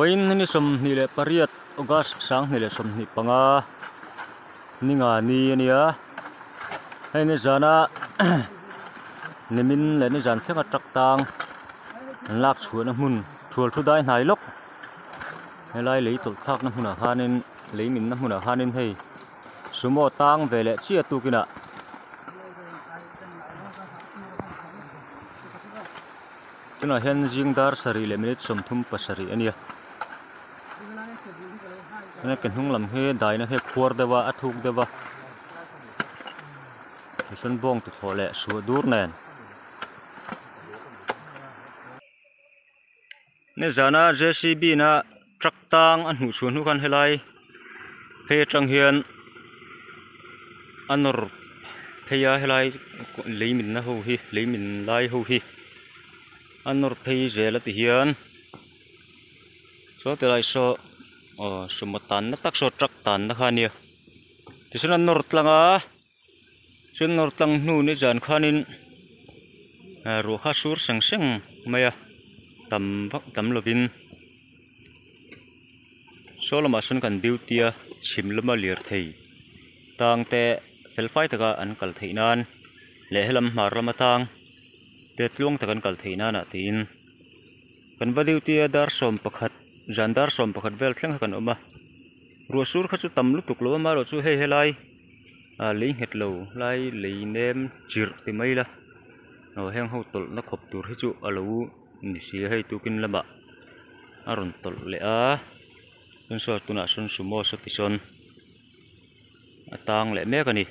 Vawiin ni 28 August 2025 ni nga ni a nia hei nizana nimin leh nizan thleng a truck tang an lak chhuahna hmun thual thu dai hnai lawk helai lei tawlh thlakna hmunah khanin lei minna hmunah khanin hei sumo tang ve leh chiah tukinah. Tunah hian zing dar sarih leh minute 37 a nia chuan ke hnung lam hi daina hi a khuar deuh a a thuk deuh a tichuan bawng tuthlawh leh suah dur nen. Nizana J C B na truck tang a hnuh chhuah hnu khan helai phei atang hian a nawr phei a helai lei minna ho hi lei min lai ho hi a nawr phei zel a ti hian saw tilai saw aw sumo tanna tak saw truck tanna kha a nia tichuan a nawr tlang a. Chuan nawr tlang hnu ni zan khanin ruah kha a sur seng seng mai a tam vak tam lovin saw lamah sawn kan duty a chhim lama lirthei tang te fel fai taka an kal theih nan leh helam hmar lama tang te tluang taka an kal theih nan ah tiin kan va duty a dar 11 zan dar 11 vel thleng kha kan awm a ruah sur kha chu tam lutuk lo a amaherawhchu hei helai. Ah lei nghet lo lai lei nem chirh ti mai ila aw heng ho tawlh na khawp tur hi chu a lo ni si a hei tukin lamah a rawn tawlh leh a chuan saw tunah sawn sumo saw ti sawn a tang leh mek a ni.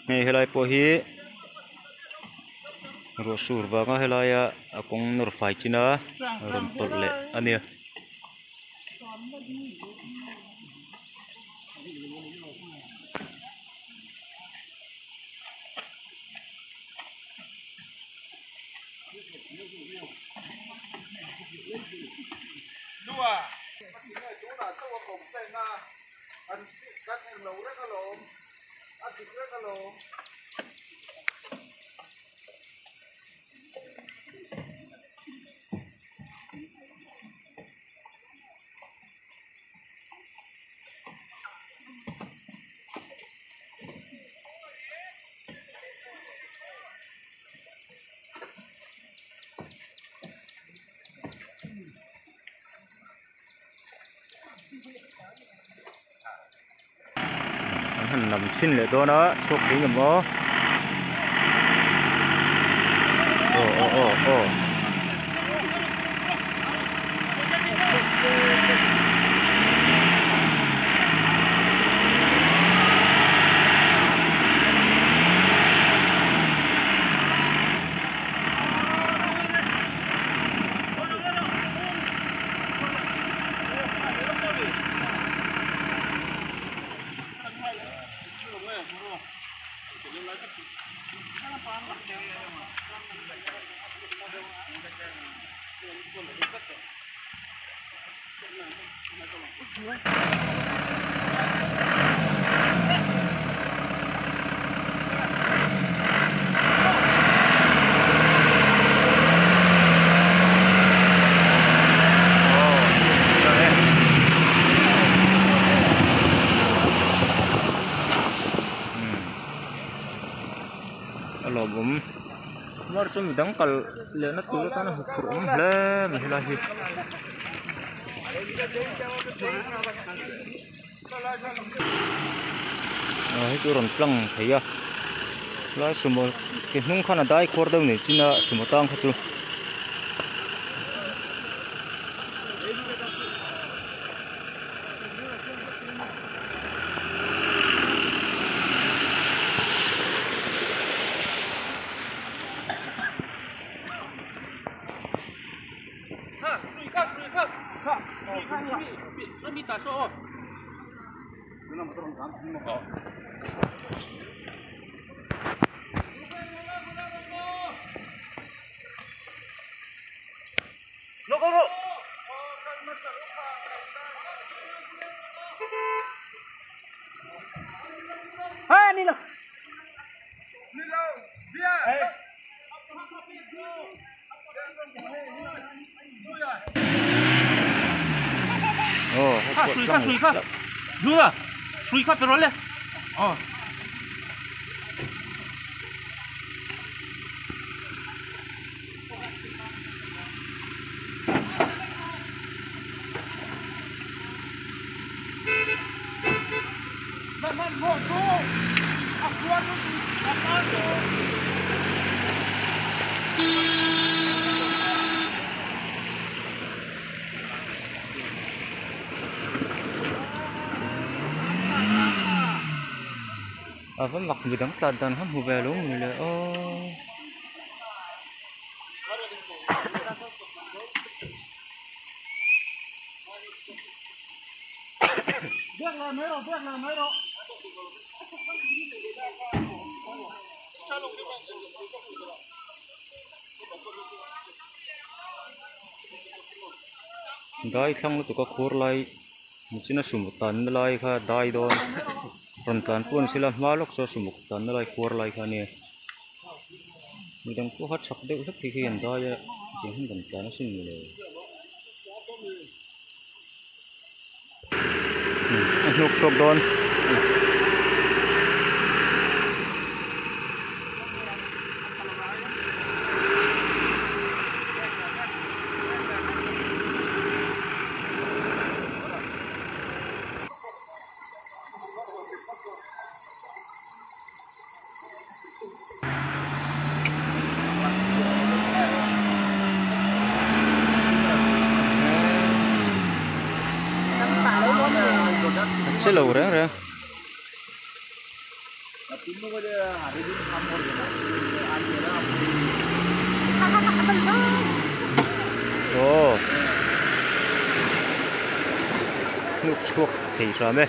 Hei helai pawh hi ruah sur vanga helaia a kawng nawr fai chin a rawn tawlh leh a nia. An han lam chhin leh dawn a chhuak thei ngem aw aw aw aw aw. A lawmawm mar chu midang kal lehna tur atan a huphurh awm hle mai helai hi. Hei chu rawn tlang thei a helai sumo ke hnung khan a dai khuar deuh nei chin a sumo tang kha chu. A va mak midang tlan dan kha hmu ve lo mai le aw. Dai thlang lutuk a khur lai Nichina sumuk tanna lai kha dai dawn rawn tlan pawh a ni sela hma lawk saw sumuk tanna lai khuar lai kha a nia midang pawh kha chak deuh hlek khi an dai a tiang hian rawn tlan asin mawle a hnuk chhuak dawn. A che lo reng reng. Aw hnuk chhuak thei hram e.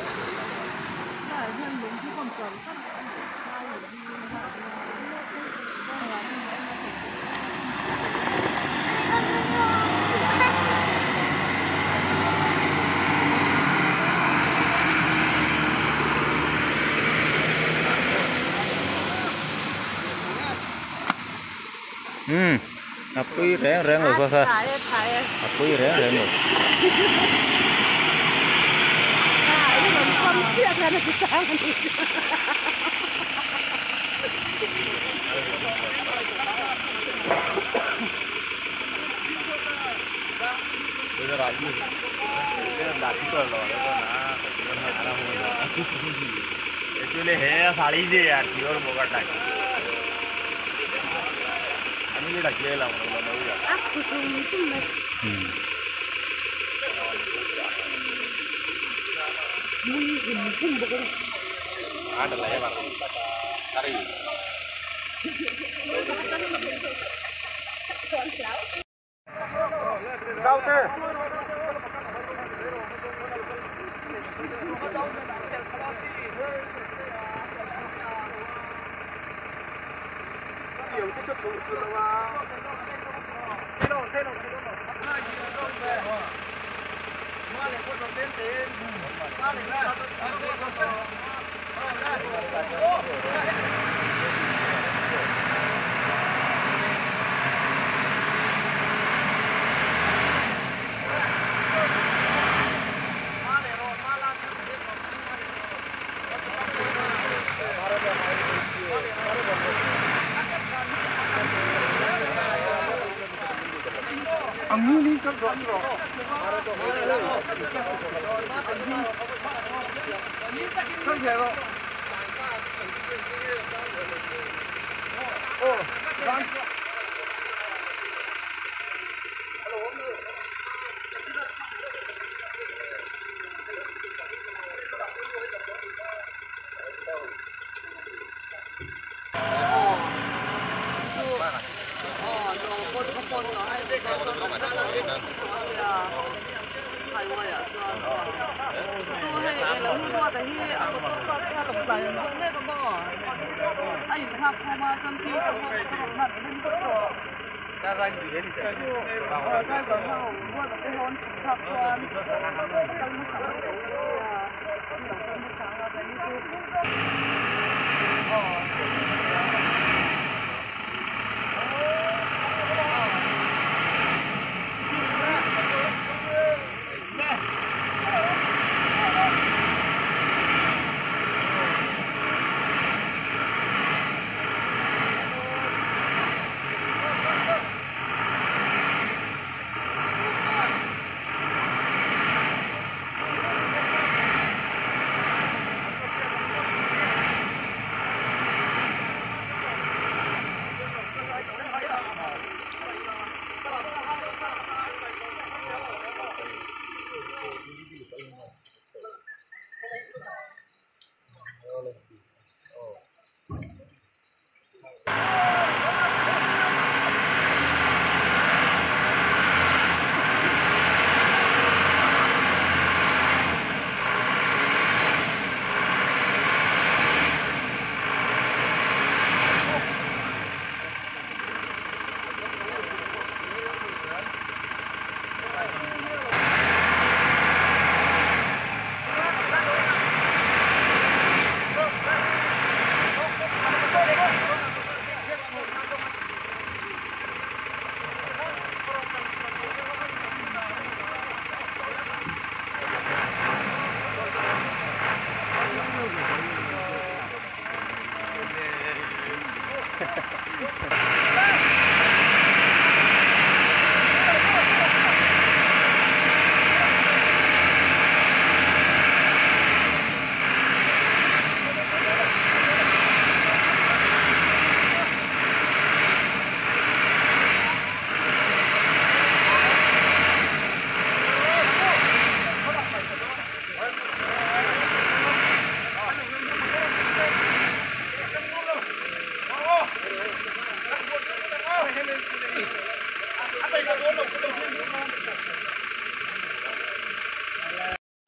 Umm a pui reng reng lo kha kha a pui reng reng lo.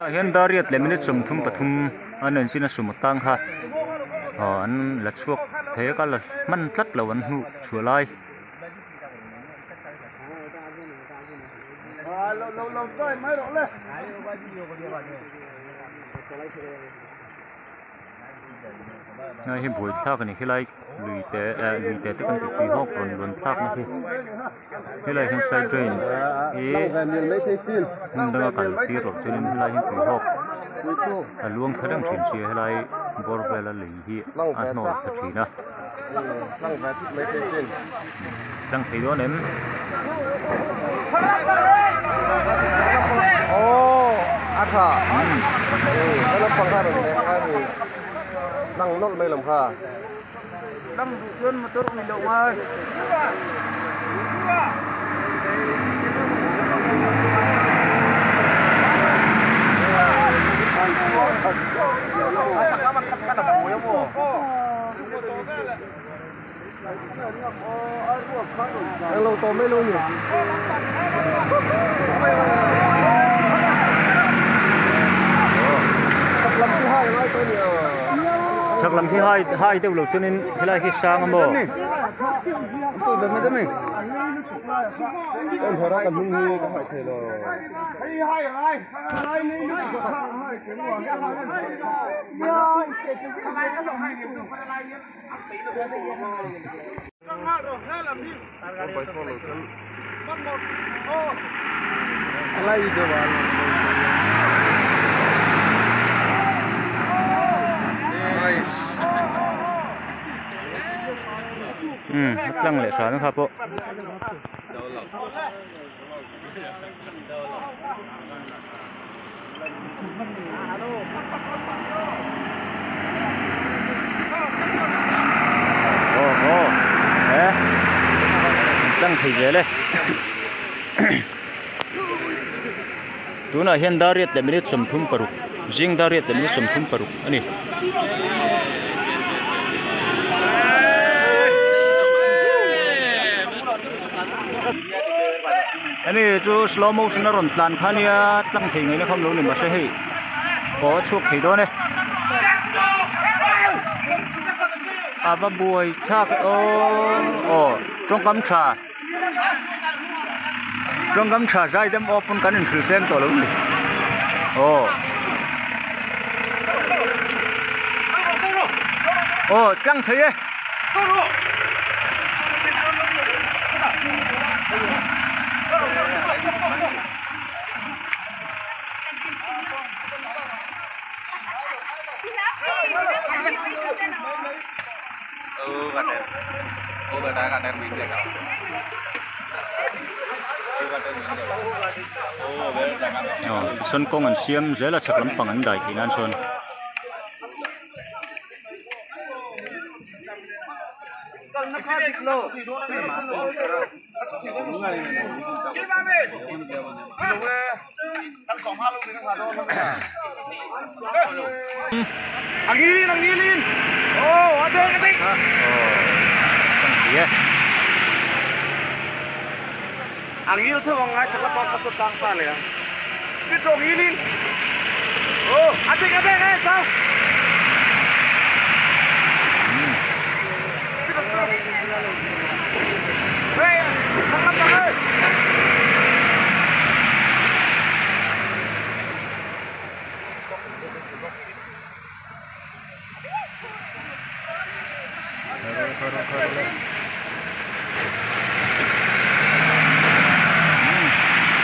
Ah hian dariat leh minute 33 an en chin a sum atang kha aw an la chhuak thei a ka la hman tlat lo an hnuh chhuah lai. Hei hi buai thlak a ni khilai lui te eh lui te te kan tih tui hawk rawn rawn thlak na hi helai hian side drain hi hmun danga kal tir loh chuanin helai hi tui hawk a luang thla reng thin sia helai bawr vela lei hi a hnawl thla thin a tlang thei dawn em. Chhak lam khi hai hai deuh lo chuanin helai khi sang a maw? Umm a tlang leh hran kha pawh. Aw aw he tlang thei zel e tunah hian dariat leh minute 36 zing dariat leh minute 36 a ni. Hemi chu slow motion a rawn tlan kha nia tlang thei ngaihna khawm lo ni mahse hei aw a chhuak thei dawn e a va buai thlak e aw aw tawngkam tha. Tawngkam tha zai dam aw pawn kan inhrilh seng tawh lo ni. Aw. Aw tlang thei e. Aw tichuan kawng an siam zel a chhak lampang an dai theih nan chuan.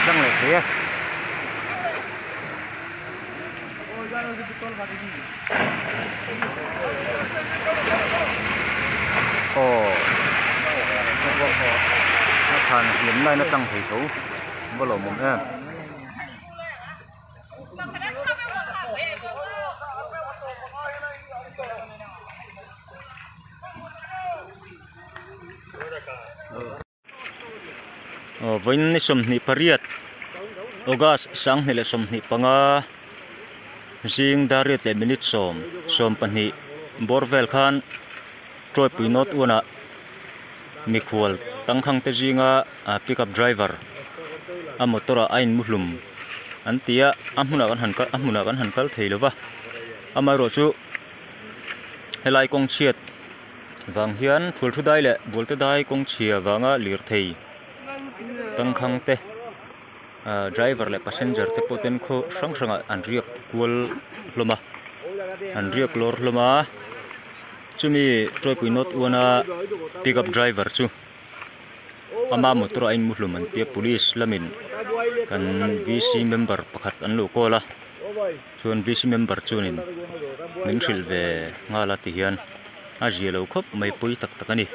Tlang leh thei e. Aw a than hliam lain a tlang thei tho va lawmawm em. Aw vawiin ni 28 August 2025 zing dar riat leh minute sawm sawm pahnih bawr vel khan Tawipui North one ah mikhual tangkhang te zinga pick up driver a motor ah a inmuhlum an ti a a hmunah kan han a hmunah kan han kal thei lo va amaherawh chu helai kawng chhiat vang hian thul thu dai leh bual te dai kawng chhia vanga lirthei tangkhang te ah driver leh passenger te pawh ten khaw hrang hrangah an riak kual hlawm a an riak lawr hlawm a chumi tawipui north one a pick up driver chu ama motor a inmuhlum an tia police lamin kan V C member pakhat an lo call a chuan V C member chuanin min hrilh ve nghal a ti hian a zia lo khawp mai pawi tak tak a ni.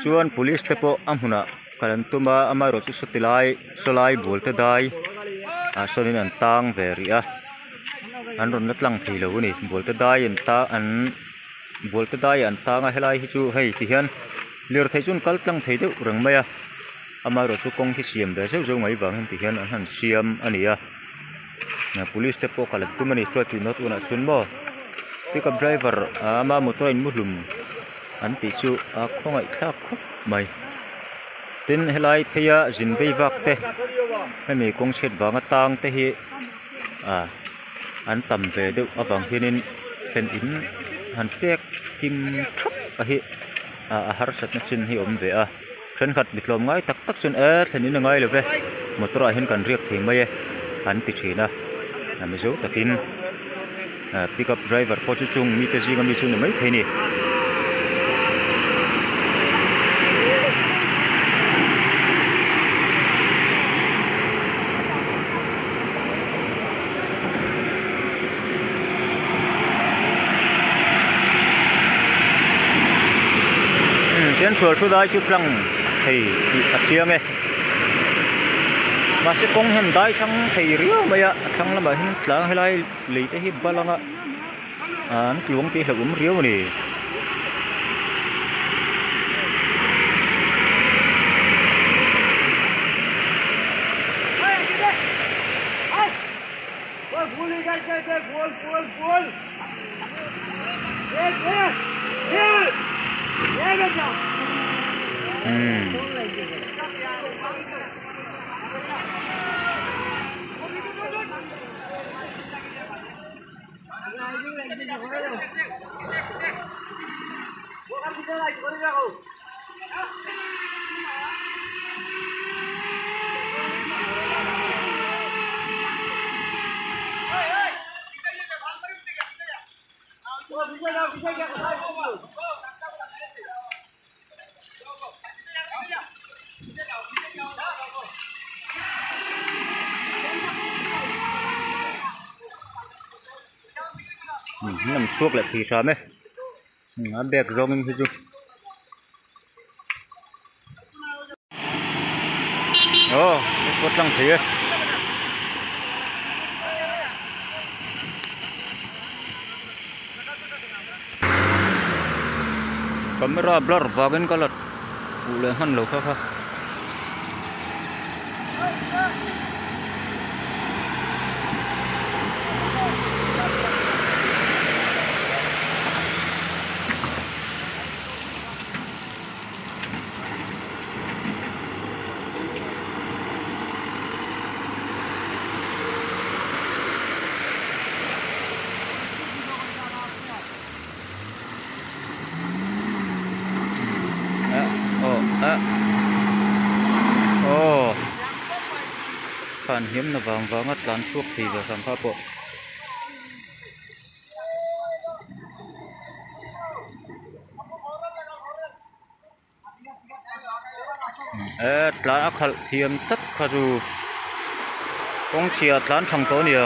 Chuan police te pawh a hmunah kal an tum a amaherawh chu saw ti lai saw lai bual te dai ah sawnin an tang ve rih a an rawn la tlang thei lo a ni bual te dai an ta an bual te dai an tang a helai hi chu hei ti hian lirthei chu an kal tlang thei deuh reng mai a amaherawh chu kawng hi siam ve zeuh zeuh mai vang hian ti hian an han siam a ni a police te pawh kal an tum a ni chuan tih nawt hunah chuan maw pickup driver ama motor a inmuhlum an tih chu a khawngaih thlak khawp mai tin helai phei a zin vei vak te hemi kawng chhiat vanga tang te hi ah an tam ve deuh avang hianin thlen in han pek kim thap a hi ah a harsatna chin hi a awm ve a thenkhat mi tlawm ngai tak tak chuan e thlen in a ngai lo ve motor ah hian kan riak thei mai e an ti thin a a mizo takin ah pickup driver pawh chu chung mite zinga mi chu ni mai thei a ni. Tian sual thu dai chu tlang thei tih a chiang e mahse kawng hian dai thlang thei riau mai a a thlang lamah hian tlang helai lei te hi bal anga an tluang tih hlauhawm riau a ni. An lam chhuak leh thei hram e. A bag zawngin hi chu. Aw a pawt tlang thei e. Camera blur vangin ka la huh leh hman lo kha kha. Aw khan hiam na vang vang a tlan chhuak thei ve hram kha pawh. E tlan a khalh thiam tlat kha chu kawng chhia tlan thang tawh a nia.